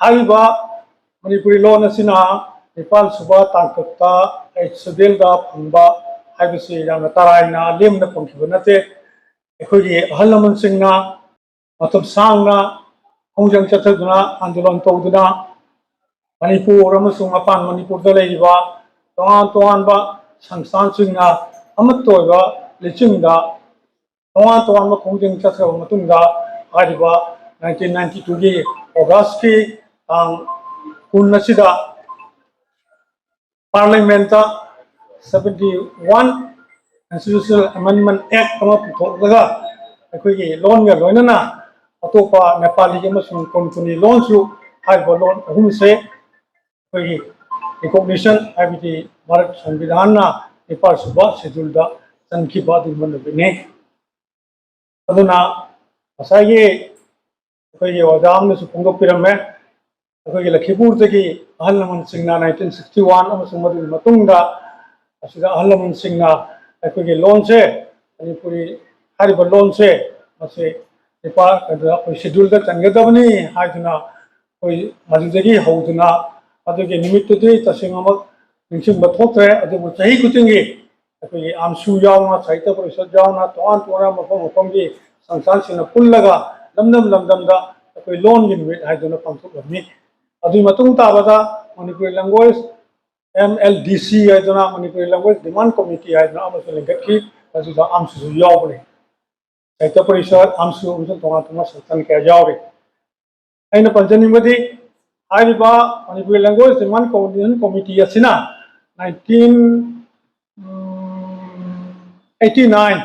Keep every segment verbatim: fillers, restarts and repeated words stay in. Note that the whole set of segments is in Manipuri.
ꯍꯥꯏꯔꯤꯕ ꯃꯅꯤꯄꯨꯔꯤ ꯂꯣꯟ ꯑꯁꯤꯅ ꯅꯤꯄꯥꯟ ꯁꯨꯕ ꯇꯥꯡꯀꯛꯇ ꯑꯩꯠ ꯁꯦꯗ꯭ꯌꯨꯜꯗ ꯐꯪꯕ ꯍꯥꯏꯕꯁꯤ ꯌꯥꯝꯅ ꯇꯔꯥꯏꯅ ꯂꯦꯝꯅ ꯐꯪꯈꯤꯕ ꯅꯠꯇꯦ꯫ ꯑꯩꯈꯣꯏꯒꯤ ꯑꯍꯜ ꯂꯃꯟꯁꯤꯡꯅ ꯃꯇꯝ ꯁꯥꯡꯅ ꯈꯣꯡꯖꯪ ꯆꯠꯊꯗꯨꯅ, ꯑꯟꯗꯣꯂꯟ ꯇꯧꯗꯨꯅ, ꯃꯅꯤꯄꯨꯔ ꯑꯃꯁꯨꯡ ꯃꯄꯥꯟ ꯃꯅꯤꯄꯨꯔꯗ ꯂꯩꯔꯤꯕ ꯇꯣꯉꯥꯟ ꯇꯣꯉꯥꯟꯕ ꯁꯪꯁꯊꯥꯟꯁꯤꯡꯅ ꯑꯃꯠꯇ ꯑꯣꯏꯕ ꯂꯤꯆꯤꯡꯗ ꯇꯣꯉꯥꯟ ꯇꯣꯉꯥꯟꯕ ꯈꯣꯡꯖꯪ ꯆꯠꯈ꯭ꯔꯕ ꯃꯇꯨꯡꯗ, ꯍꯥꯏꯔꯤꯕ ꯅꯥꯏꯟꯇꯤꯟ ꯅꯥꯏꯟꯇꯤ ꯇꯨꯒꯤ ꯑꯣꯒꯁꯀꯤ ꯇꯥꯡ ꯀꯨꯟ ꯑꯁꯤꯗ ꯄꯥꯔꯂꯤꯌꯥꯃꯦꯟꯠꯇ seventy one Constitutional Amendment Act ꯑꯃ ꯄꯨꯊꯣꯛꯂꯒ ꯑꯩꯈꯣꯏꯒꯤ ꯂꯣꯟꯒ ꯂꯣꯏꯅꯅ ꯑꯇꯣꯞꯄ ꯅꯦꯄꯥꯂꯤ ꯑꯃꯁꯨꯡ ꯀꯣꯟꯀꯅꯤ ꯂꯣꯟꯁꯨ, ꯍꯥꯏꯔꯤꯕ ꯂꯣꯟ ꯑꯍꯨꯝꯁꯦ ꯑꯩꯈꯣꯏꯒꯤ ꯔꯤꯀꯣꯒꯅꯤꯁꯟ, ꯍꯥꯏꯕꯗꯤ ꯚꯥꯔꯠ ꯁꯪꯕꯤꯙꯥꯟꯅ ꯅꯤꯄꯥꯜ ꯁꯨꯕ ꯁꯦꯗ꯭ꯌꯨꯜꯗ ꯆꯟꯈꯤꯕ ꯑꯗꯨꯒꯨꯝꯕ ꯅꯨꯃꯤꯠꯅꯤ꯫ ꯑꯗꯨꯅ ꯉꯁꯥꯏꯒꯤ ꯑꯩꯈꯣꯏꯒꯤ ꯑꯣꯖꯥ ꯑꯃꯅꯁꯨ ꯐꯣꯡꯗꯣꯛꯄꯤꯔꯝꯃꯦ, ꯑꯩꯈꯣꯏꯒꯤ ꯂꯈꯤꯄꯨꯔꯗꯒꯤ ꯑꯍꯜ ꯂꯃꯟꯁꯤꯡꯅ ꯅꯥꯏꯟꯇꯤꯟ ꯁꯤꯛꯁꯇꯤ ꯋꯥꯟ ꯑꯃꯁꯨꯡ ꯃꯗꯨꯒꯤ ꯃꯇꯨꯡꯗ ꯑꯁꯤꯗ ꯑꯍꯜ ꯂꯃꯟꯁꯤꯡꯅ ꯑꯩꯈꯣꯏꯒꯤ ꯂꯣꯟꯁꯦ, ꯃꯅꯤꯄꯨꯔꯤ ꯍꯥꯏꯔꯤꯕ ꯂꯣꯟꯁꯦ, ꯃꯁꯤ ꯅꯤꯄꯥꯜ, ꯑꯗꯨꯗ ꯑꯩꯈꯣꯏ ꯁꯦꯗ꯭ꯌꯨꯜꯗ ꯆꯟꯒꯗꯕꯅꯤ ꯍꯥꯏꯗꯨꯅ ꯑꯩꯈꯣꯏ ꯃꯗꯨꯗꯒꯤ ꯍꯧꯗꯨꯅ ꯑꯗꯨꯒꯤ ꯅꯨꯃꯤꯠꯇꯨꯗꯤ ꯇꯁꯦꯡꯅꯃꯛ ꯅꯤꯡꯁꯤꯡꯕ ꯊꯣꯛꯇ꯭ꯔꯦ꯫ ꯑꯗꯨꯕꯨ ꯆꯍꯤ ꯈꯨꯗꯤꯡꯒꯤ ꯑꯩꯈꯣꯏꯒꯤ ꯑꯝꯁꯨ ꯌꯥꯎꯅ, ꯁꯥꯍꯤꯇ꯭ꯌ ꯄꯔꯤꯁꯠ ꯌꯥꯎꯅ, ꯇꯣꯉꯥꯟ ꯇꯣꯉꯥꯟꯕ ꯃꯐꯝ ꯃꯐꯝꯒꯤ ꯁꯪꯁꯊꯥꯟꯁꯤꯡꯅ ꯄꯨꯜꯂꯒ ꯂꯝꯗꯝ ꯂꯝꯗꯝꯗ ꯑꯩꯈꯣꯏ ꯂꯣꯟꯒꯤ ꯅꯨꯃꯤꯠ ꯍꯥꯏꯗꯨꯅ ꯄꯥꯡꯊꯣꯛꯂꯝꯃꯤ꯫ ꯑꯗꯨꯒꯤ ꯃꯇꯨꯡ ꯇꯥꯕꯗ ꯃꯅꯤꯄꯨꯔꯤ ꯂꯦꯡꯒ꯭ꯋꯦꯖ, ꯑꯦꯝ ꯑꯦꯜ ꯗꯤ ꯁꯤ ꯍꯥꯏꯗꯨꯅ, ꯃꯅꯤꯄꯨꯔꯤ ꯂꯦꯡꯒ꯭ꯋꯦꯖ ꯗꯤꯃꯥꯟ ꯀꯃꯤꯇꯤ ꯍꯥꯏꯗꯨꯅ ꯑꯃꯁꯨ ꯂꯤꯡꯈꯠꯈꯤ꯫ ꯃꯗꯨꯗ ꯑꯝꯁꯨꯁꯨ ꯌꯥꯎꯕꯅꯤ꯫ ꯁꯥꯍꯤꯇ꯭ꯌ ꯄꯔꯤꯁꯠ, ꯑꯝꯁꯨ ꯑꯃꯁꯨꯡ ꯇꯣꯉꯥꯟ ꯇꯣꯉꯥꯟꯕ ꯁꯪꯁꯊꯥꯟ ꯀꯌꯥ ꯌꯥꯎꯔꯤ꯫ ꯑꯩꯅ ꯄꯟꯖꯅꯤꯡꯕꯗꯤ, ꯍꯥꯏꯔꯤꯕ ꯃꯅꯤꯄꯨꯔꯤ ꯂꯦꯡꯒ꯭ꯋꯦꯖ ꯗꯤꯃꯥꯟ ꯀꯣꯑꯣꯔꯗꯤꯅꯦꯁꯟ ꯀꯃꯤꯇꯤ ꯑꯁꯤꯅ ꯅꯥꯏꯟꯇꯤꯟ ꯑꯩꯠꯇꯤ ꯅꯥꯏꯟ,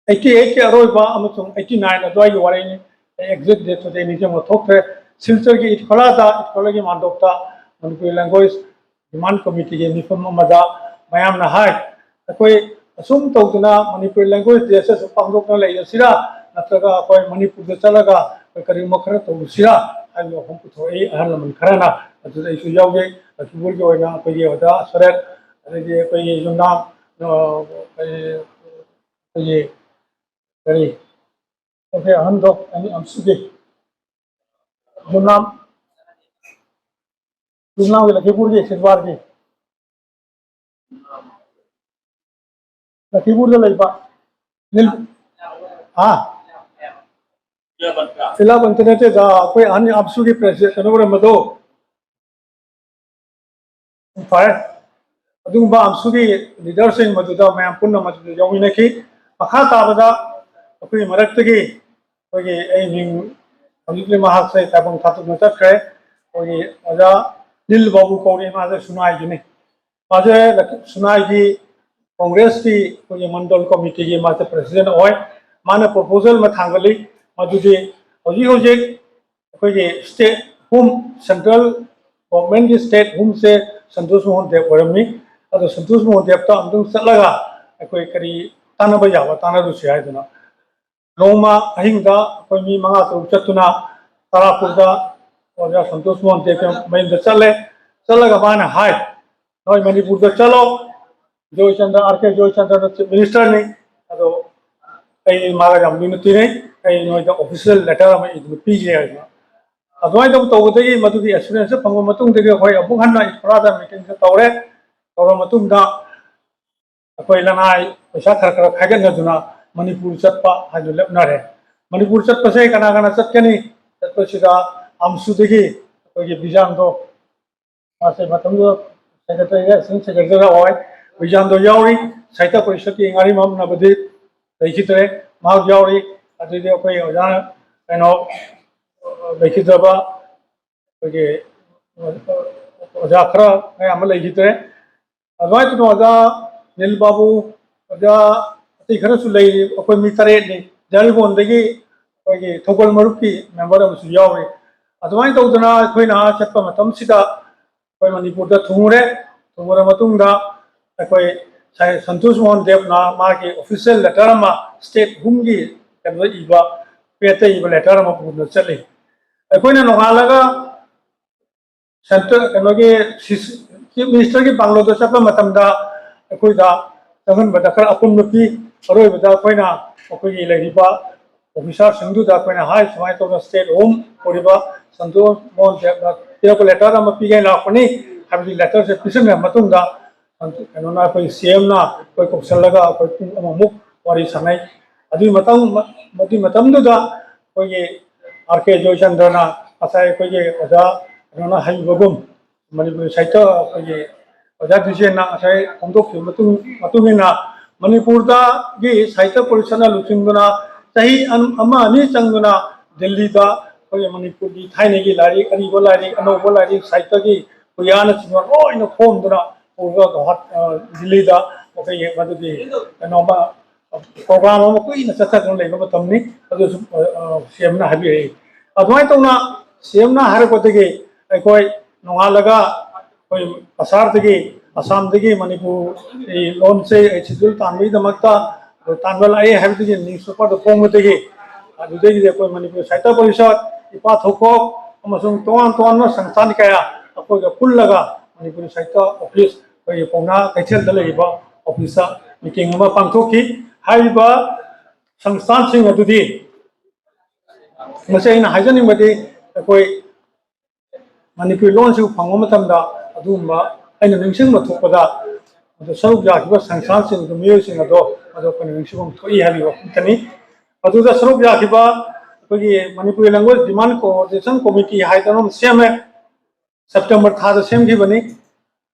ꯑꯩꯠꯇꯤ ꯑꯩꯠꯀꯤ ꯑꯔꯣꯏꯕ ꯑꯃꯁꯨꯡ ꯑꯩꯠꯇꯤ ꯅꯥꯏꯟ ꯑꯗꯨꯋꯥꯏꯒꯤ ꯋꯥꯔꯤꯅꯤ꯫ ꯑꯩ ꯑꯦꯛꯖꯦꯛ ꯗꯦꯠꯇꯨꯗꯤ ꯑꯩ ꯅꯤꯡꯁꯤꯡꯕ ꯊꯣꯛꯇ꯭ꯔꯦ꯫ ꯁꯤꯜꯆꯔꯒꯤ ꯏꯠꯈꯣꯂꯥꯗ, ꯏꯠꯈꯣꯂꯥꯒꯤ ꯃꯥꯟꯗꯣꯞꯇ ꯃꯅꯤꯄꯨꯔꯤ ꯂꯦꯡꯒ꯭ꯋꯦꯖ ꯗꯤꯃꯥꯟ ꯀꯃꯤꯇꯤꯒꯤ ꯃꯤꯐꯝ ꯑꯃꯗ ꯃꯌꯥꯝꯅ ꯍꯥꯏ, ꯑꯩꯈꯣꯏ ꯑꯁꯨꯝ ꯇꯧꯗꯨꯅ ꯃꯅꯤꯄꯨꯔꯤ ꯂꯦꯡꯒ꯭ꯋꯦꯖ ꯗꯦꯁꯦ ꯁꯨꯝ ꯄꯥꯡꯊꯣꯛꯅ ꯂꯩꯔꯁꯤꯔꯥ, ꯅꯠꯇ꯭ꯔꯒ ꯑꯩꯈꯣꯏ ꯃꯅꯤꯄꯨꯔꯗ ꯆꯠꯂꯒ ꯑꯩꯈꯣꯏ ꯀꯔꯤꯒꯨꯝꯕ ꯈꯔ ꯇꯧꯔꯨꯁꯤꯔꯥ ꯍꯥꯏꯕ ꯋꯥꯐꯝ ꯄꯨꯊꯣꯔꯛꯏ ꯑꯍꯜ ꯂꯃꯟ ꯈꯔꯅ꯫ ꯑꯗꯨꯗ ꯑꯩꯁꯨ ꯌꯥꯎꯖꯩ꯫ ꯂꯈꯤꯄꯨꯔꯒꯤ ꯑꯣꯏꯅ ꯑꯩꯈꯣꯏꯒꯤ ꯑꯣꯖꯥ ꯁꯔꯠ, ꯑꯗꯒꯤ ꯑꯩꯈꯣꯏꯒꯤ ꯌꯨꯝꯅꯥꯝ, ꯑ, ꯑꯩꯈꯣꯏꯒꯤ, ꯑꯩꯈꯣꯏꯒꯤ ꯀꯔꯤ, ꯑꯩꯈꯣꯏ ꯑꯍꯟꯗꯣ, ꯑꯅꯤ ꯑꯝꯁꯨꯒꯤ ꯃꯨꯅꯥꯝ, ꯃꯨꯅꯥꯝꯒꯤ ꯂꯛꯈꯤꯄꯨꯔꯒꯤ ꯁꯤꯜꯋꯥꯔꯒꯤ꯫ ꯂꯛꯈꯤꯄꯨꯔꯗ ꯂꯩꯕ ꯅꯤꯜ-, ꯍꯥ? ꯏꯂꯥ ꯕꯟꯇ ꯅꯠꯇꯦꯗ, ꯑꯩꯈꯣꯏ ꯑꯍꯟ ꯑꯞꯁꯨꯒꯤ ꯄ꯭ꯔꯦꯁꯤꯗꯦꯟ ꯀꯩꯅꯣ ꯑꯣꯏꯔꯝꯕꯗꯣ꯫ ꯐꯔꯦ꯫ ꯑꯗꯨꯒꯨꯝꯕ ꯑꯞꯁꯨꯒꯤ ꯂꯤꯗꯔꯁꯤꯡ ꯃꯗꯨꯗ ꯃꯌꯥꯝ ꯄꯨꯟꯅ ꯃꯗꯨꯗ ꯌꯥꯎꯃꯤꯟꯅꯈꯤ꯫ ꯃꯈꯥ ꯇꯥꯕꯗ ꯑꯩꯈꯣꯏꯒꯤ ꯃꯔꯛꯇꯒꯤ ꯑꯩꯈꯣꯏꯒꯤ, ꯑꯩ ꯃꯤꯡ ꯍꯧꯖꯤꯛꯇꯤ ꯃꯍꯥꯛꯁꯦ ꯇꯥꯏꯕꯪ ꯊꯥꯗꯣꯛꯅ ꯆꯠꯈ꯭ꯔꯦ꯫ ꯑꯩꯈꯣꯏꯒꯤ ꯑꯣꯖꯥ ꯅꯤꯜ ꯕꯥꯕꯨ ꯀꯧꯔꯤ, ꯃꯥꯁꯦ ꯁꯨꯅꯥꯏꯒꯤꯅꯤ꯫ ꯃꯥꯁꯦ ꯁꯨꯅꯥꯏꯒꯤ ꯀꯣꯡꯒ꯭ꯔꯦꯁꯀꯤ ꯑꯩꯈꯣꯏꯒꯤ ꯃꯟꯗꯜ ꯀꯣꯃꯤꯇꯤꯒꯤ ꯃꯥꯁꯦ ꯄ꯭ꯔꯦꯁꯤꯗꯦꯟ ꯑꯣꯏ꯫ ꯃꯥꯅ ꯄ꯭ꯔꯣꯄꯣꯖꯦꯜ ꯑꯃ ꯊꯥꯡꯒꯠꯂꯤ, ꯃꯗꯨꯗꯤ ꯍꯧꯖꯤꯛ ꯍꯧꯖꯤꯛ ꯑꯩꯈꯣꯏꯒꯤ ꯁ꯭ꯇꯦꯠ ꯍꯣꯝ, ꯁꯦꯟꯇ꯭ꯔꯦꯜ ꯒꯣꯚꯔꯟꯃꯦꯟꯠꯀꯤ ꯁ꯭ꯇꯦꯠ ꯍꯣꯝꯁꯦ ꯁꯟꯇꯣꯁ ꯃꯣꯍꯟ ꯗꯦꯕ ꯑꯣꯏꯔꯝꯃꯤ꯫ ꯑꯗꯣ ꯁꯟꯇꯣꯁ ꯃꯣꯍꯟ ꯗꯦꯕꯇ ꯑꯃꯨꯛꯇꯪ ꯆꯠꯂꯒ ꯑꯩꯈꯣꯏ ꯀꯔꯤ ꯇꯥꯟꯅꯕ ꯌꯥꯕ ꯇꯥꯟꯅꯔꯨꯁꯤ ꯍꯥꯏꯗꯅ ꯅꯣꯡꯃ ꯑꯍꯤꯡꯗ ꯑꯩꯈꯣꯏ ꯃꯤ ꯃꯉꯥ ꯇꯔꯨꯛ ꯆꯠꯇꯨꯅ ꯇꯔꯥꯄꯨꯔꯗ ꯑꯣꯖꯥ ꯁꯟꯇꯣꯁ ꯃꯣꯍꯟ ꯗꯦꯕꯀꯤ ꯃꯌꯨꯝꯗ ꯆꯠꯂꯦ꯫ ꯆꯠꯂꯒ ꯃꯥꯅ ꯍꯥꯏ, "ꯅꯣꯏ ꯃꯅꯤꯄꯨꯔꯗ ꯆꯠꯂꯣ, ꯖꯣꯏꯆꯟꯗ꯭ꯔ, ꯑꯥꯔ ꯀꯦ ꯖꯣꯏꯆꯟꯗ꯭ꯔꯅ ꯆꯤꯐ ꯃꯤꯅꯤꯁꯇꯔꯅꯤ, ꯑꯗꯣ ꯑꯩ ꯃꯥꯒ ꯌꯥꯝ ꯂꯨꯅ ꯇꯤꯟꯅꯩ, ꯑꯩ ꯅꯣꯏꯗ ꯑꯣꯐꯤꯁꯤꯌꯦꯜ ꯂꯦꯇꯔ ꯑꯃ ꯏꯗꯨꯅ ꯄꯤꯒꯦ" ꯍꯥꯏꯅ꯫ ꯑꯗꯨꯃꯥꯏꯅ ꯇꯧ-, ꯇꯧꯕꯗꯒꯤ ꯃꯗꯨꯒꯤ ꯑꯦꯁꯨꯔꯦꯟꯁ ꯐꯪꯕ ꯃꯇꯨꯡꯗꯒꯤ ꯑꯩꯈꯣꯏ ꯑꯃꯨꯛ ꯍꯟꯅ ꯏꯝꯐꯥꯜꯗ ꯃꯤꯇꯤꯡꯁꯦ ꯇꯧꯔꯦ꯫ ꯇꯧꯔ ꯃꯇꯨꯡꯗ ꯑꯩꯈꯣꯏ ꯂꯅꯥꯏ ꯄꯩꯁꯥ ꯈꯔ ꯈꯔ ꯈꯥꯏꯒꯠꯅꯗꯨꯅ ꯃꯅꯤꯄꯨꯔ ꯆꯠꯄ ꯍꯥꯏꯗꯨ ꯂꯦꯞꯅꯔꯦ꯫ ꯃꯅꯤꯄꯨꯔ ꯆꯠꯄꯁꯦ ꯀꯅꯥ ꯀꯅꯥ ꯆꯠꯀꯅꯤ? ꯆꯠꯄꯁꯤꯗ ꯑꯝꯁꯨꯗꯒꯤ ꯑꯩꯈꯣꯏꯒꯤ ꯕꯤꯖꯥꯟꯗꯣ, ꯃꯥꯁꯦ ꯃꯇꯝꯗꯨꯗ ꯁꯦꯀ꯭ꯔꯦꯇꯔꯤ, ꯑꯦꯁꯤꯁꯇꯦꯟ ꯁꯦꯀ꯭ꯔꯦꯇꯔꯤ ꯑꯣꯏ, ꯕꯤꯖꯥꯟꯗꯣ ꯌꯥꯎꯔꯤ꯫ ꯁꯥꯍꯤꯇ꯭ꯌ ꯄꯔꯤꯁꯠꯀꯤ ꯉꯥꯔꯤꯃꯝ ꯅꯕꯗꯤꯞ ꯂꯩꯈꯤꯗ꯭ꯔꯦ, ꯃꯍꯥꯛ ꯌꯥꯎꯔꯤ꯫ ꯑꯗꯨꯗꯤ ꯑꯩꯈꯣꯏ ꯑꯣꯖꯥ ꯀꯩꯅꯣ ꯂꯩꯈꯤꯗ꯭ꯔꯕ ꯑꯩꯈꯣꯏꯒꯤ ꯑꯣꯖꯥ ꯈꯔ ꯃꯌꯥꯝ ꯑꯃ ꯂꯩꯈꯤꯗ꯭ꯔꯦ꯫ ꯑꯗꯨꯃꯥꯏꯅ ꯇꯧꯗꯅ ꯑꯣꯖꯥ ꯅꯤꯜ ꯕꯥꯕꯨ, ꯑꯣꯖꯥ ꯑꯇꯩ ꯈꯔꯁꯨ ꯂꯩꯔꯤ꯫ ꯑꯩꯈꯣꯏ ꯃꯤ ꯇꯔꯦꯠꯅꯤ꯫ ꯖꯥꯔꯤꯕꯣꯟꯗꯒꯤ ꯑꯩꯈꯣꯏꯒꯤ ꯊꯧꯒꯜ ꯃꯔꯨꯞꯀꯤ ꯃꯦꯝꯕꯔ ꯑꯃꯁꯨ ꯌꯥꯎꯔꯤ꯫ ꯑꯗꯨꯃꯥꯏꯅ ꯇꯧꯗꯅ ꯑꯩꯈꯣꯏꯅ ꯆꯠꯄ ꯃꯇꯝꯁꯤꯗ ꯑꯩꯈꯣꯏ ꯃꯅꯤꯄꯨꯔꯗ ꯊꯨꯡꯉꯨꯔꯦ꯫ ꯊꯨꯡꯉꯨꯔ ꯃꯇꯨꯡꯗ ꯑꯩꯈꯣꯏ ꯁꯥꯏ ꯁꯟꯇꯣꯁ ꯃꯣꯍꯟ ꯗꯦꯕꯅ ꯃꯥꯒꯤ ꯑꯣꯐꯤꯁꯤꯌꯦꯜ ꯂꯦꯇꯔ ꯑꯃ ꯁ꯭ꯇꯦꯠ ꯍꯣꯝꯒꯤ ꯀꯩꯅꯣꯗ ꯏꯕ, ꯄꯦꯠꯇ ꯏꯕ ꯂꯦꯇꯔ ꯑꯃ ꯄꯨꯗꯨꯅ ꯆꯠꯂꯤ꯫ ꯑꯩꯈꯣꯏꯅ ꯅꯣꯡꯉꯥꯜꯂꯒ ꯁꯦꯟꯇ꯭ꯔꯦꯜ ꯀꯩꯅꯣꯒꯤ ꯁꯤꯁ-, ꯆꯤꯐ ꯃꯤꯅꯤꯁꯇꯔꯒꯤ ꯕꯪꯒ꯭ꯂꯣꯗ ꯆꯠꯄ ꯃꯇꯝꯗ ꯑꯩꯈꯣꯏꯗ ꯆꯪꯍꯟꯕꯗ ꯈꯔ ꯑꯄꯨꯟꯕ ꯄꯤ꯫ ꯑꯔꯣꯏꯕꯗ ꯑꯩꯈꯣꯏꯅ ꯑꯩꯈꯣꯏꯒꯤ ꯂꯩꯔꯤꯕ ꯑꯣꯐꯤꯁꯥꯔꯁꯤꯡꯗꯨꯗ ꯑꯩꯈꯣꯏꯅ ꯍꯥꯏ, ꯁꯨꯃꯥꯏꯅ ꯇꯧꯗꯅ ꯁ꯭ꯇꯦꯠ ꯍꯣꯝ ꯑꯣꯏꯔꯤꯕ ꯁꯟꯇꯣꯁ ꯃꯣꯍꯟ ꯗꯦꯕꯅ ꯄꯤꯔꯛꯄ ꯂꯦꯇꯔ ꯑꯃ ꯄꯤꯒꯦ ꯂꯥꯛꯄꯅꯤ ꯍꯥꯏꯕꯗꯤ ꯂꯦꯇꯔꯁꯦ ꯄꯤꯁꯤꯟꯈ꯭ꯔ ꯃꯇꯨꯡꯗ ꯀꯩꯅꯣꯅ ꯑꯩꯈꯣꯏ ꯁꯤ ꯑꯦꯝꯅ ꯑꯩꯈꯣꯏ ꯀꯧꯁꯜꯂꯒ ꯑꯩꯈꯣꯏ ꯄꯨꯡ ꯑꯃꯃꯨꯛ ꯋꯥꯔꯤ ꯁꯥꯟꯅꯩ꯫ ꯑꯗꯨꯒꯤ ꯃꯇꯝ ꯃꯗꯨꯒꯤ ꯃꯇꯝꯗꯨꯗ ꯑꯩꯈꯣꯏꯒꯤ ꯑꯥꯔ ꯀꯦ ꯖꯣꯏꯆꯟꯗ꯭ꯔꯅ ꯉꯁꯥꯏ ꯑꯩꯈꯣꯏꯒꯤ ꯑꯣꯖꯥ ꯀꯩꯅꯣꯅ ꯍꯥꯏꯕꯤꯕꯒꯨꯝ ꯃꯅꯤꯄꯨꯔꯤ ꯁꯥꯍꯤꯇ꯭ꯌ ꯑꯩꯈꯣꯏꯒꯤ ꯑꯣꯖꯥ ꯗꯤꯖꯦꯟꯅ ꯉꯁꯥꯏ ꯐꯣꯡꯗꯣꯛꯈꯤꯕ ꯃꯇꯨꯡ ꯃꯇꯨꯡ ꯏꯟꯅ ꯃꯅꯤꯄꯨꯔꯗꯒꯤ ꯁꯥꯍꯤꯇ꯭ꯌ ꯄꯔꯤꯁꯠꯅ ꯂꯨꯆꯤꯡꯗꯨꯅ ꯆꯍꯤ ꯑꯃ ꯑꯅꯤ ꯆꯪꯗꯨꯅ ꯗꯤꯜꯂꯤꯗ ꯑꯩꯈꯣꯏꯒꯤ ꯃꯅꯤꯄꯨꯔꯒꯤ ꯊꯥꯏꯅꯒꯤ ꯂꯥꯏꯔꯤꯛ, ꯑꯔꯤꯕ ꯂꯥꯏꯔꯤꯛ, ꯑꯅꯧꯕ ꯂꯥꯏꯔꯤꯛ, ꯁꯥꯍꯤꯇ꯭ꯌꯒꯤ ꯄꯨꯌꯥꯅꯆꯤꯡꯕ ꯂꯣꯏꯅ ꯈꯣꯝꯗꯨꯅ ꯄꯨꯔꯒ ꯒꯧꯍꯥ-, ꯑ, ꯗꯤꯜꯂꯤꯗ ꯑꯩꯈꯣꯏꯒꯤ ꯃꯗꯨꯒꯤ ꯀꯩꯅꯣꯃ ꯄ꯭ꯔꯣꯒ꯭ꯔꯥꯝ ꯑꯃ ꯀꯨꯏꯅ ꯆꯠꯊꯗꯨꯅ ꯂꯩꯕ ꯃꯇꯝꯅꯤ꯫ ꯑꯗꯨꯁꯨ, ꯑ, ꯑ, ꯁꯤ ꯑꯦꯝꯅ ꯍꯥꯏꯕꯤꯔꯛꯏ꯫ ꯑꯗꯨꯃꯥꯏꯅ ꯇꯧꯅ ꯁꯤ ꯑꯦꯝꯅ ꯍꯥꯏꯔꯛꯄꯗꯒꯤ ꯑꯩꯈꯣꯏ ꯅꯣꯡꯉꯥꯜꯂꯒ ꯑꯩꯈꯣꯏ ꯀꯁꯥꯔꯗꯒꯤ, ꯑꯁꯥꯝꯗꯒꯤ ꯃꯅꯤꯄꯨꯔꯤ ꯂꯣꯟꯁꯦ ꯑꯩ ꯁꯦꯗ꯭ꯌꯨꯜ ꯇꯥꯟꯕꯒꯤꯗꯃꯛꯇ ꯑꯩꯈꯣꯏ ꯇꯥꯟꯕ ꯂꯥꯛꯑꯦ ꯍꯥꯏꯕꯗꯒꯤ ꯅ꯭ꯌꯨꯁ ꯄꯦꯄꯔꯗ ꯐꯣꯡꯕꯗꯒꯤ ꯑꯗꯨꯗꯒꯤꯗꯤ ꯑꯩꯈꯣꯏ ꯃꯅꯤꯄꯨꯔꯤ ꯁꯥꯍꯤꯇ꯭ꯌ ꯄꯔꯤꯁꯠ, ꯏꯄꯥ ꯊꯧꯀꯣꯛ ꯑꯃꯁꯨꯡ ꯇꯣꯉꯥꯟ ꯇꯣꯉꯥꯟꯕ ꯁꯪꯁꯊꯥꯟ ꯀꯌꯥ ꯑꯩꯈꯣꯏꯒ ꯄꯨꯜꯂꯒ ꯃꯅꯤꯄꯨꯔꯤ ꯁꯥꯍꯤꯇ꯭ꯌ ꯑꯣꯐꯤꯁ ꯑꯩꯈꯣꯏꯒꯤ ꯄꯥꯎꯅꯥ ꯀꯩꯊꯦꯜꯗ ꯂꯩꯔꯤꯕ ꯑꯣꯐꯤꯁꯇ ꯃꯤꯇꯤꯡ ꯑꯃ ꯄꯥꯡꯊꯣꯛꯈꯤ꯫ ꯍꯥꯏꯔꯤꯕ ꯁꯪꯁꯊꯥꯟꯁꯤꯡ ꯑꯗꯨꯗꯤ ꯃꯁꯤ ꯑꯩꯅ ꯍꯥꯏꯖꯅꯤꯡꯕꯗꯤ ꯑꯩꯈꯣꯏ ꯃꯅꯤꯄꯨꯔꯤ ꯂꯣꯟꯁꯤꯕꯨ ꯐꯪꯕ ꯃꯇꯝꯗ ꯑꯗꯨꯒꯨꯝꯕ ꯑꯩꯅ ꯅꯤꯡꯁꯤꯡꯕ ꯊꯣꯛꯄꯗ ꯑꯗꯨ ꯁꯔꯨꯛ ꯌꯥꯈꯤꯕ ꯁꯪꯁꯊꯥꯟꯁꯤꯡ ꯑꯗꯨ ꯃꯤꯑꯣꯏꯁꯤꯡ ꯑꯗꯣ ꯑꯗꯣ ꯑꯩꯈꯣꯏꯅ ꯅꯤꯡꯁꯤꯡꯐꯝ ꯊꯣꯛꯏ ꯍꯥꯏꯕꯒꯤ ꯋꯥꯐꯝꯇꯅꯤ꯫ ꯑꯗꯨꯗ ꯁꯔꯨꯛ ꯌꯥꯈꯤꯕ ꯑꯩꯈꯣꯏꯒꯤ ꯃꯅꯤꯄꯨꯔꯤ ꯂꯦꯡꯒ꯭ꯋꯦꯖ ꯗꯤꯃꯥꯟ ꯀꯣꯑꯣꯔꯗꯤꯅꯦꯁꯟ ꯀꯣꯃꯤꯇꯤ ꯍꯥꯏꯗꯅ ꯑꯃ ꯁꯦꯝꯃꯦ꯫ ꯁꯦꯞꯇꯦꯝꯕꯔ ꯊꯥꯗ ꯁꯦꯝꯈꯤꯕꯅꯤ꯫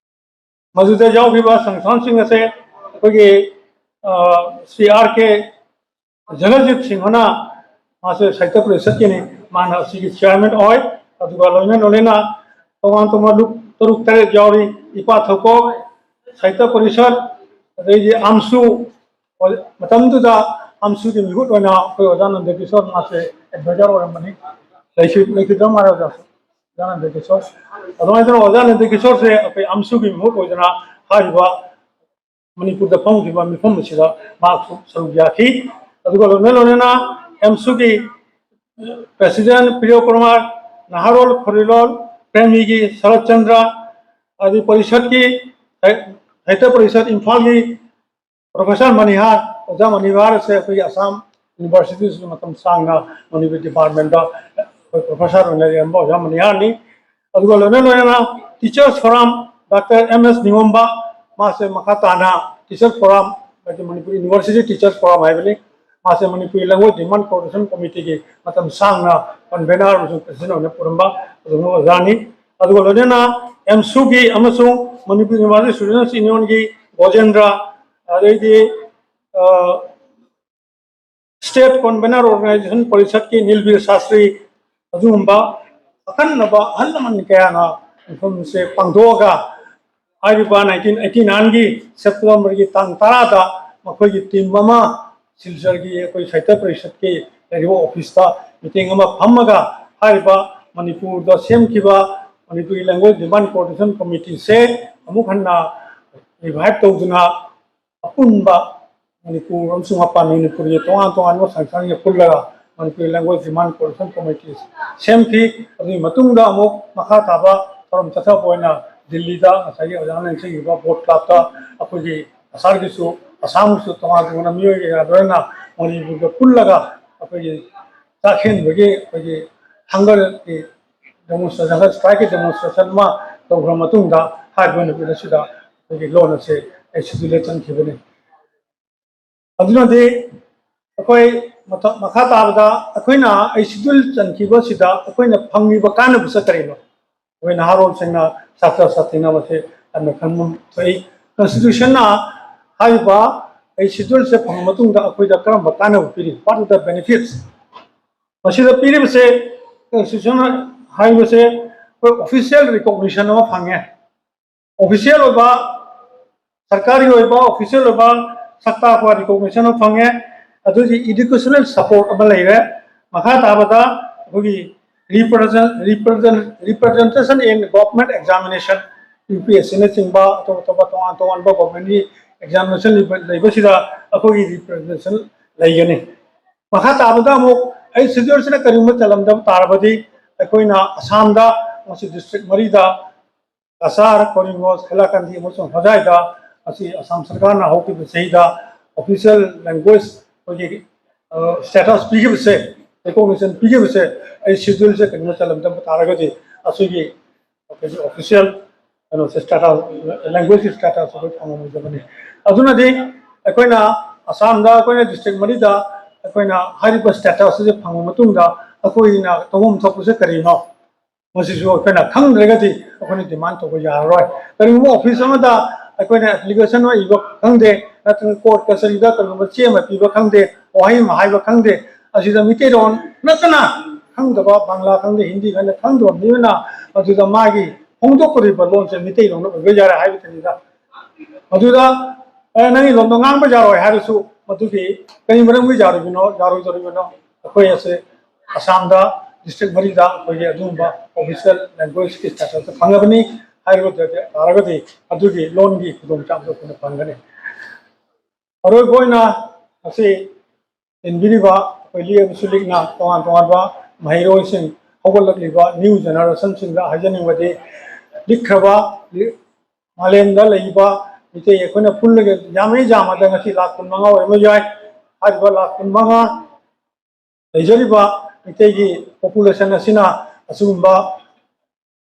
ꯃꯗꯨꯗ ꯌꯥꯎꯈꯤꯕ ꯁꯪꯁꯊꯥꯟꯁꯤꯡ ꯑꯁꯦ ꯑꯩꯈꯣꯏꯒꯤ, ꯑ, ꯁ꯭ꯔꯤ ꯑꯥꯔ ꯀꯦ ꯖꯒꯖꯤꯠ ꯁꯤꯡꯍꯅ ꯃꯥꯁꯦ ꯁꯥꯍꯤꯇ꯭ꯌ ꯄꯔꯤꯁꯠꯀꯤꯅꯤ, ꯃꯥꯅ ꯑꯁꯤꯒꯤ ꯆꯤꯌꯥꯔꯃꯦꯟ ꯑꯣꯏ꯫ ꯑꯗꯨꯒ ꯂꯣꯏꯅ ꯂꯣꯏꯅꯅ ꯇꯣꯉꯥꯟ ꯇꯣꯉꯥꯟꯕ ꯂꯨꯞ ꯇꯔꯨꯛ ꯇꯔꯦꯠ ꯌꯥꯎꯔꯤ, ꯏꯄꯥ ꯊꯧꯀꯣꯛ, ꯁꯥꯍꯤꯇ꯭ꯌ ꯄꯔꯤꯁꯠ, ꯑꯗꯩꯗꯤ ꯑꯝꯁꯨ, ꯃꯇꯝꯗꯨꯗ ꯑꯝꯁꯨꯒꯤ ꯃꯤꯍꯨꯠ ꯑꯣꯏꯅ ꯑꯩꯈꯣꯏ ꯑꯣꯖꯥ ꯅꯟꯗ ꯀꯤꯁꯣꯔ ꯃꯥꯁꯦ ꯑꯦꯗꯚꯥꯏꯖꯔ ꯑꯣꯏꯔꯝꯕꯅꯤ꯫ ꯂꯩꯈꯤ-, ꯂꯩꯈꯤꯗ꯭ꯔ ꯃꯥꯜꯂꯦ ꯑꯣꯖꯥ, ꯑꯣꯖꯥ ꯅꯟꯗ ꯀꯤꯁꯣꯔ꯫ ꯑꯗꯨꯃꯥꯏꯅ ꯇꯧꯗꯅ ꯑꯣꯖꯥ ꯅꯟꯗ ꯀꯤꯁꯣꯔꯁꯦ ꯑꯩꯈꯣꯏ ꯑꯝꯁꯨꯒꯤ ꯃꯤꯍꯨꯠ ꯑꯣꯏꯗꯅ ꯍꯥꯏꯔꯤꯕ ꯃꯅꯤꯄꯨꯔꯗ ꯐꯝꯈꯤꯕ ꯃꯤꯐꯝ ꯑꯁꯤꯗ ꯃꯍꯥꯛꯁꯨ ꯁꯔꯨꯛ ꯌꯥꯈꯤ꯫ ꯑꯗꯨꯒ ꯂꯣꯏꯅ ꯂꯣꯏꯅꯅ ꯑꯦꯝꯁꯨꯒꯤ ꯄ꯭ꯔꯦꯁꯤꯗꯦꯟꯠ ꯄ꯭ꯔꯤꯌꯣ ꯀꯨꯃꯥꯔ, ꯅꯍꯥꯔꯣꯜ ꯈꯣꯔꯤꯂꯣꯜ ꯄ꯭ꯔꯦꯃꯤꯒꯤ ꯁꯔꯠ ꯆꯟꯗ꯭ꯔ, ꯑꯗꯩ ꯄꯔꯤꯁꯠꯀꯤ, ꯁꯥꯍꯤꯇ꯭ꯌ ꯄꯔꯤꯁꯠ ꯏꯝꯐꯥꯜꯒꯤ ꯄ꯭ꯔꯣꯐꯦꯁꯔ ꯃꯅꯤꯍꯥꯔ, ꯑꯣꯖꯥ ꯃꯅꯤꯍꯥꯔ ꯑꯁꯦ ꯑꯩꯈꯣꯏꯒꯤ ꯑꯁꯥꯝ ꯌꯨꯅꯤꯚꯔꯁꯤꯇꯤꯁꯨ ꯃꯇꯝ ꯁꯥꯡꯅ ꯃꯅꯤꯄꯨꯔꯤ ꯗꯤꯄꯥꯔꯠꯃꯦꯟꯗ ꯑꯩꯈꯣꯏ ꯄ꯭ꯔꯣꯐꯦꯁꯔ ꯑꯣꯏꯅ ꯂꯩꯔꯝꯕ ꯑꯣꯖꯥ ꯃꯅꯤꯍꯥꯔꯅꯤ꯫ ꯑꯗꯨꯒ ꯂꯣꯏꯅ ꯂꯣꯏꯅꯅ ꯇꯤꯆꯔꯁ ꯐꯣꯔꯝ ꯗꯥꯛꯇꯔ ꯑꯦꯝ ꯑꯦꯁ ꯅꯤꯉꯣꯝꯕ, ꯃꯥꯁꯦ ꯃꯈꯥ ꯇꯥꯅ ꯇꯤꯆꯔꯁ ꯐꯣꯔꯝ, ꯍꯥꯏꯗꯤ ꯃꯅꯤꯄꯨꯔ ꯌꯨꯅꯤꯚꯔꯁꯤꯇꯤ ꯇꯤꯆꯔꯁ ꯐꯣꯔꯝ ꯍꯥꯏꯕꯅꯤ, ꯃꯥꯁꯦ ꯃꯅꯤꯄꯨꯔꯤ ꯂꯦꯡꯒ꯭ꯋꯦꯖ ꯗꯤꯃꯥꯟ ꯀꯣꯑꯣꯔꯗꯤꯅꯦꯁꯟ ꯀꯣꯃꯤꯇꯤꯒꯤ ꯃꯇꯝ ꯁꯥꯡꯅ ꯀꯟꯚꯦꯅꯔ ꯑꯃꯁꯨꯡ ꯄ꯭ꯔꯁꯤꯗꯦꯟ ꯑꯣꯏꯅ ꯄꯨꯔꯝꯕ ꯑꯗꯨꯒꯨꯝꯕ ꯑꯣꯖꯥꯅꯤ꯫ ꯑꯗꯨꯒ ꯂꯣꯏꯅꯅ ꯑꯦꯝꯁꯨꯒꯤ ꯑꯃꯁꯨꯡ ꯃꯅꯤꯄꯨꯔ ꯌꯨꯅꯤꯚꯔꯁꯤꯇꯤ ꯁ꯭ꯇꯨꯗꯦꯟꯠꯁ ꯌꯨꯅꯤꯌꯟꯒꯤ ꯒꯣꯖꯦꯟꯗ꯭ꯔ, ꯑꯗꯩꯗꯤ ꯁ꯭ꯇꯦꯠ ꯀꯟꯚꯦꯅꯔ ꯑꯣꯔꯒꯅꯥꯏꯖꯦꯁꯟ ꯄꯔꯤꯁꯠꯀꯤ ꯅꯤꯜꯕꯤꯔ ꯁꯥꯁꯇ꯭ꯔꯤ, ꯑꯗꯨꯒꯨꯝꯕ ꯑꯈꯟꯅꯕ ꯑꯍꯜ ꯂꯃꯟ ꯀꯌꯥꯅ ꯃꯐꯝꯁꯦ ꯄꯥꯡꯊꯣꯛꯑꯒ ꯍꯥꯏꯔꯤꯕ ꯅꯥꯏꯟꯇꯤꯟ ꯑꯩꯠꯇꯤ ꯅꯥꯏꯟꯒꯤ ꯁꯦꯞꯇꯦꯝꯕꯔꯒꯤ ꯇꯥꯡ ꯇꯔꯥꯗ ꯃꯈꯣꯏꯒꯤ ꯇꯤꯝ ꯑꯃ ꯁꯤꯜꯆꯔꯒꯤ ꯑꯩꯈꯣꯏ ꯁꯥꯍꯤꯇ꯭ꯌ ꯄꯔꯤꯁꯠꯀꯤ ꯂꯩꯔꯤꯕ ꯑꯣꯐꯤꯁꯇ ꯃꯤꯇꯤꯡ ꯑꯃ ꯐꯝꯃꯒ ꯍꯥꯏꯔꯤꯕ ꯃꯅꯤꯄꯨꯔꯗ ꯁꯦꯝꯈꯤꯕ ꯃꯅꯤꯄꯨꯔꯤ ꯂꯦꯡꯒ꯭ꯋꯦꯖ ꯗꯤꯃꯥꯟ ꯀꯣꯑꯣꯔꯗꯤꯅꯦꯁꯟ ꯀꯃꯤꯇꯤꯁꯦ ꯑꯃꯨꯛ ꯍꯟꯅ ꯔꯤꯚꯥꯏꯚ ꯇꯧꯗꯨꯅ ꯑꯄꯨꯟꯕ ꯃꯅꯤꯄꯨꯔ ꯑꯃꯁꯨꯡ ꯃꯄꯥꯟ ꯃꯅꯤꯄꯨꯔꯒꯤ ꯇꯣꯉꯥꯟ ꯇꯣꯉꯥꯟꯕ ꯁꯪꯁꯊꯥꯟꯁꯤꯡꯒ ꯄꯨꯜꯂꯒ ꯃꯅꯤꯄꯨꯔꯤ ꯂꯦꯡꯒ꯭ꯋꯦꯖ ꯗꯤꯃꯥꯟ ꯀꯣꯑꯣꯔꯗꯤꯅꯦꯁꯟ ꯀꯃꯤꯇꯤ ꯁꯦꯝꯈꯤ꯫ ꯑꯗꯨꯒꯤ ꯃꯇꯨꯡꯗ ꯑꯃꯨꯛ ꯃꯈꯥ ꯇꯥꯕ ꯊꯧꯔꯝ ꯆꯠꯊꯕ ꯑꯣꯏꯅ ꯗꯤꯜꯂꯤꯗ ꯉꯁꯥꯏꯒꯤ ꯑꯣꯖꯥꯅ ꯅꯤꯡꯁꯤꯡꯈꯤꯕ ꯕꯣꯠ ꯀ꯭ꯂꯕꯇ ꯑꯩꯈꯣꯏꯒꯤ ꯑꯁꯥꯝꯒꯤꯁꯨ, ꯑꯁꯥꯝꯒꯤꯁꯨ ꯇꯣꯉꯥꯟ ꯇꯣꯉꯥꯟꯕ ꯃꯤꯑꯣꯏ ꯀꯌꯥ ꯂꯣꯏꯅ ꯃꯅꯤꯄꯨꯔꯒ ꯄꯨꯜꯂꯒ ꯑꯩꯈꯣꯏꯒꯤ ꯆꯥꯛ ꯍꯦꯟꯕꯒꯤ ꯑꯩꯈꯣꯏꯒꯤ ꯍꯪꯒꯔꯒꯤ ꯗꯦꯃꯣꯟꯁꯇ꯭ꯔꯦꯁꯟ, ꯍꯪꯒꯔ ꯁ꯭ꯇ꯭ꯔꯥꯏꯛꯀꯤ ꯗꯦꯃꯣꯟꯁꯇ꯭ꯔꯦꯁꯟ ꯑꯃ ꯇꯧꯈ꯭ꯔ ꯃꯇꯨꯡꯗ ꯍꯥꯏꯔꯤꯕ ꯅꯨꯃꯤꯠ ꯑꯁꯤꯗ ꯑꯩꯈꯣꯏꯒꯤ ꯂꯣꯟ ꯑꯁꯦ ꯑꯩꯠ ꯁꯦꯗ꯭ꯌꯨꯜꯗ ꯆꯟꯈꯤꯕꯅꯤ꯫ ꯑꯗꯨꯅꯗꯤ ꯑꯩꯈꯣꯏ ꯃꯊꯛ, ꯃꯈꯥ ꯇꯥꯕꯗ ꯑꯩꯈꯣꯏꯅ ꯑꯩꯠ ꯁꯦꯗ꯭ꯌꯨꯜ ꯆꯟꯈꯤꯕꯁꯤꯗ ꯑꯩꯈꯣꯏꯅ ꯐꯪꯂꯤꯕ ꯀꯥꯟꯅꯕꯁꯦ ꯀꯔꯤꯅꯣ? ꯑꯩꯈꯣꯏ ꯅꯍꯥꯔꯣꯜꯁꯤꯡꯅ, ꯁꯥꯇ꯭ꯔ ꯁꯥꯇ꯭ꯔꯤꯅ ꯃꯁꯤ ꯌꯥꯝꯅ ꯈꯟꯕ ꯊꯣꯛꯏ꯫ ꯀꯟꯁꯇꯤꯇ꯭ꯌꯨꯁꯟꯅ ꯍꯥꯏꯔꯤꯕ ꯑꯩꯠ ꯁꯦꯗ꯭ꯌꯨꯜꯁꯦ ꯐꯪꯉ ꯃꯇꯨꯡꯗ ꯑꯩꯈꯣꯏꯗ ꯀꯔꯝꯕ ꯀꯥꯟꯅꯕ ꯄꯤꯔꯤ? What are the benefits? ꯃꯁꯤꯗ ꯄꯤꯔꯤꯕꯁꯦ, ꯀꯟꯁꯇꯤꯇ꯭ꯌꯨꯁꯟ ꯍꯥꯏꯕꯁꯦ ꯑꯩꯈꯣꯏ ꯑꯣꯐꯤꯁꯤꯌꯦꯜ ꯔꯤꯀꯣꯒꯅꯤꯁꯟ ꯑꯃ ꯐꯪꯉꯦ꯫ ꯑꯣꯐꯤꯁꯤꯌꯦꯜ ꯑꯣꯏꯕ, ꯁꯔꯀꯥꯔꯒꯤ ꯑꯣꯏꯕ ꯑꯣꯐꯤꯁꯤꯌꯦꯜ ꯑꯣꯏꯕ ꯁꯛ ꯇꯥꯛꯄ ꯔꯤꯀꯣꯒꯅꯤꯁꯟ ꯑꯃ ꯐꯪꯉꯦ꯫ ꯑꯗꯨꯒꯤ ꯏꯗꯨꯀꯦꯁꯅꯦꯜ ꯁꯄꯣꯔꯠ ꯑꯃ ꯂꯩꯔꯦ꯫ ꯃꯈꯥ ꯇꯥꯕꯗ ꯑꯩꯈꯣꯏꯒꯤ represent, represent, representation in government examination, U P S ꯁꯤꯅꯆꯤꯡꯕ ꯑꯇꯣꯞ ꯑꯇꯣꯞꯄ ꯇꯣꯉꯥꯟ ꯇꯣꯉꯥꯟꯕ ꯒꯣꯔꯃꯦꯟꯒꯤ ꯑꯦꯛꯖꯥꯃꯤꯅꯦꯁꯟ ꯂꯩꯕ, ꯂꯩꯕꯁꯤꯗ ꯑꯩꯈꯣꯏꯒꯤ ꯔꯤꯄ꯭ꯔꯖꯦꯟꯇꯦꯁꯟ ꯂꯩꯒꯅꯤ꯫ ꯃꯈꯥ ꯇꯥꯕꯗ ꯑꯃꯨꯛ ꯑꯩꯠ ꯁꯦꯗ꯭ꯌꯨꯜꯁꯤꯅ ꯀꯔꯤꯒꯨꯝꯕ ꯆꯜꯂꯝꯗꯕ ꯇꯥꯔꯕꯗꯤ ꯑꯩꯈꯣꯏꯅ ꯑꯁꯥꯝꯗ ꯃꯁꯤ ꯗꯤꯁꯇ꯭ꯔꯤꯛ ꯃꯔꯤꯗ ꯀꯁꯥꯔ, ꯀꯣꯔꯤꯃꯒꯟꯖ, ꯍꯥꯏꯂꯥꯀꯟꯗꯤ ꯑꯃꯁꯨꯡ ꯍꯣꯖꯥꯏꯗ ꯑꯁꯤ ꯑꯁꯥꯝ ꯁꯔꯀꯥꯔꯅ ꯍꯧꯈꯤꯕ ꯆꯍꯤꯗ ꯑꯣꯐꯤꯁꯤꯌꯦꯜ ꯂꯦꯡꯒ꯭ꯋꯦꯖ ꯑꯩꯈꯣꯏꯒꯤ, ꯁ꯭ꯇꯦꯇꯁ ꯄꯤꯈꯤꯕꯁꯦ, ꯔꯤꯀꯣꯒꯅꯤꯁꯟ ꯄꯤꯈꯤꯕꯁꯦ, ꯑꯩ ꯁꯦꯗ꯭ꯌꯨꯜꯁꯦ ꯀꯩꯅꯣ ꯆꯜꯂꯝꯗꯕ ꯇꯥꯔꯒꯗꯤ ꯑꯩꯈꯣꯏꯒꯤ ꯑꯩꯈꯣꯏꯒꯤ ꯑꯣꯐꯤꯁꯤꯌꯦꯜ ꯀꯩꯅꯣꯁꯦ ꯁ꯭ꯇꯦꯇꯁ, ꯂꯦꯡꯒ꯭ꯋꯦꯖꯀꯤ ꯁ꯭ꯇꯦꯇꯁ ꯑꯩꯈꯣꯏ ꯐꯪꯉꯝꯃꯣꯏꯗꯕꯅꯤ꯫ ꯑꯗꯨꯅꯗꯤ ꯑꯩꯈꯣꯏꯅ ꯑꯁꯥꯝꯗ ꯑꯩꯈꯣꯏꯅ ꯗꯤꯁꯇ꯭ꯔꯤꯛ ꯃꯔꯤꯗ ꯑꯩꯈꯣꯏꯅ ꯍꯥꯏꯔꯤꯕ ꯁ꯭ꯇꯦꯇꯁ ꯑꯁꯤ ꯐꯪꯉ ꯃꯇꯨꯡꯗ ꯑꯩꯈꯣꯏꯅ ꯇꯧꯐꯝ ꯊꯣꯛꯄꯁꯦ ꯀꯔꯤꯅꯣ? ꯃꯁꯤꯁꯨ ꯑꯩꯈꯣꯏꯅ ꯈꯪꯗ꯭ꯔꯒꯗꯤ ꯑꯩꯈꯣꯏꯅ ꯗꯤꯃꯥꯟ ꯇꯧꯕ ꯌꯥꯔꯔꯣꯏ꯫ ꯀꯔꯤꯒꯨꯝꯕ ꯑꯣꯐꯤꯁ ꯑꯃꯗ ꯑꯩꯈꯣꯏꯅ ꯑꯦꯄ꯭ꯂꯤꯀꯦꯁꯟ ꯑꯃ ꯏꯕ ꯈꯪꯗꯦ, ꯅꯠꯇ꯭ꯔꯒ ꯀꯣꯔꯠ ꯀꯆꯔꯤꯗ ꯀꯔꯤꯒꯨꯝꯕ ꯆꯦ ꯑꯃ ꯄꯤꯕ ꯈꯪꯗꯦ, ꯋꯥꯍꯩ ꯑꯃ ꯍꯥꯏꯕ ꯈꯪꯗꯦ, ꯑꯁꯤꯗ ꯃꯤꯇꯩꯂꯣꯟ ꯅꯠꯇꯅ ꯈꯪꯗꯕ, ꯕꯪꯂꯥ ꯈꯪꯗꯦ, ꯍꯤꯟꯗꯤ ꯈꯪꯗꯦ, ꯈꯪꯗꯕ ꯃꯤ ꯑꯃꯅ ꯑꯗꯨꯗ ꯃꯥꯒꯤ ꯐꯣꯡꯗꯣꯛꯀꯗꯧꯔꯤꯕ ꯂꯣꯟꯁꯦ ꯃꯤꯇꯩꯂꯣꯟꯗ ꯑꯣꯏꯕ ꯌꯥꯔꯦ ꯍꯥꯏꯕꯗꯨꯅꯤꯗ꯫ ꯑꯗꯨꯗ "ꯑꯦ, ꯅꯪꯒꯤ ꯂꯣꯟꯗꯣ ꯉꯥꯡꯕ ꯌꯥꯔꯣꯏ" ꯍꯥꯏꯔꯁꯨ, ꯃꯗꯨꯒꯤ ꯀꯔꯤ ꯃꯔꯝꯒꯤ ꯌꯥꯔꯣꯏꯗꯣꯏꯅꯣ, ꯌꯥꯔꯣꯏꯗꯧꯔꯤꯕꯅꯣ? ꯑꯩꯈꯣꯏ ꯑꯁꯦ ꯑꯁꯥꯝꯗ ꯗꯤꯁꯇ꯭ꯔꯤꯛ ꯃꯔꯤꯗ ꯑꯩꯈꯣꯏꯒꯤ ꯑꯗꯨꯒꯨꯝꯕ ꯑꯣꯐꯤꯁꯤꯌꯦꯜ ꯂꯦꯡꯒ꯭ꯋꯦꯖꯀꯤ ꯁ꯭ꯇꯦꯇꯁꯇ ꯐꯪꯉꯕꯅꯤ꯫ ꯍꯥꯏꯔꯤꯕ ꯇꯥꯔꯒꯗꯤ ꯑꯗꯨꯒꯤ ꯂꯣꯟꯒꯤ ꯈꯨꯗꯣꯡꯆꯥꯕꯗꯣ ꯑꯩꯈꯣꯏꯅ ꯐꯪꯒꯅꯤ꯫ ꯑꯔꯣꯏꯕ ꯑꯣꯏꯅ ꯉꯁꯤ ꯏꯟꯕꯤꯔꯤꯕ ꯑꯩꯈꯣꯏ ꯂꯤꯛ ꯑꯃꯁꯨ ꯂꯤꯛꯅ ꯇꯣꯉꯥꯟ ꯇꯣꯉꯥꯟꯕ ꯃꯍꯩꯔꯣꯏꯁꯤꯡ, ꯍꯧꯒꯠꯂꯛꯂꯤꯕ ꯅ꯭ꯌꯨ ꯖꯦꯅꯦꯔꯦꯁꯟꯁꯤꯡꯗ ꯍꯥꯏꯖꯅꯤꯡꯕꯗꯤ, ꯂꯤꯛꯈ꯭ꯔꯕ ꯂꯤ-, ꯃꯥꯂꯦꯝꯗ ꯂꯩꯔꯤꯕ ꯃꯤꯇꯩ ꯑꯩꯈꯣꯏꯅ ꯄꯨꯜꯂꯒ ꯌꯥꯝꯃꯤ ꯌꯥꯝꯃꯗ ꯉꯁꯤ ꯂꯥꯈ ꯀꯨꯟ ꯃꯉꯥ ꯑꯣꯏꯔꯝꯕ ꯌꯥꯏ꯫ ꯍꯥꯏꯔꯤꯕ ꯂꯥꯈ ꯀꯨꯟ ꯃꯉꯥ ꯂꯩꯖꯔꯤꯕ ꯃꯤꯇꯩꯒꯤ ꯄꯣꯄꯨꯂꯦꯁꯟ ꯑꯁꯤꯅ ꯑꯁꯤꯒꯨꯝꯕ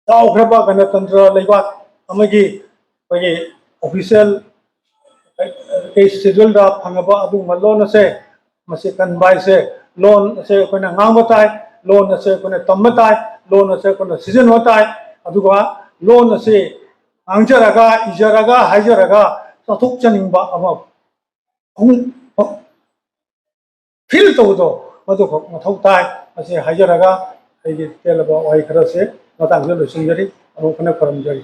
ꯆꯥꯎꯈ꯭ꯔꯕ ꯒꯅꯇꯟꯇ꯭ꯔ ꯂꯩꯕꯥꯛ ꯑꯃꯒꯤ ꯑꯩꯈꯣꯏꯒꯤ ꯑꯣꯐꯤꯁꯤꯌꯦꯜ ꯁꯦꯗ꯭ꯌꯨꯜꯗ ꯐꯪꯉꯕ ꯑꯗꯨꯒꯨꯝꯕ ꯂꯣꯟ ꯑꯁꯦ, ꯃꯁꯤ ꯀꯟꯕ ꯍꯥꯏꯁꯦ, ꯂꯣꯟ ꯑꯁꯦ ꯑꯩꯈꯣꯏꯅ ꯉꯥꯡꯕ ꯇꯥꯏ, ꯂꯣꯟ ꯑꯁꯦ ꯑꯩꯈꯣꯏꯅ ꯇꯝꯕ ꯇꯥꯏ, ꯂꯣꯟ ꯑꯁꯦ ꯑꯩꯈꯣꯏꯅ ꯁꯤꯖꯤꯟꯅꯕ ꯇꯥꯏ꯫ ꯑꯗꯨꯒ ꯂꯣꯟ ꯑꯁꯤ ꯉꯥꯡꯖꯔꯒ, ꯏꯖꯔꯒ, ꯍꯥꯏꯖꯔꯒ ꯆꯥꯎꯊꯣꯛꯆꯅꯤꯡꯕ ꯑꯃ ꯐꯤꯜ ꯇꯧꯕꯗꯣ, ꯃꯗꯨꯈꯛ ꯃꯊꯧ ꯇꯥꯏ꯫ ꯃꯁꯤ ꯍꯥꯏꯖꯔꯒ ꯑꯩꯒꯤ ꯇꯦꯜꯂꯕ ꯋꯥꯍꯩ ꯈꯔꯁꯦ ꯃꯇꯥꯡꯁꯤꯗ ꯂꯣꯏꯁꯤꯟꯖꯔꯤ꯫ ꯑꯃꯨꯛ ꯍꯟꯅ ꯈꯨꯔꯨꯝꯖꯔꯤ꯫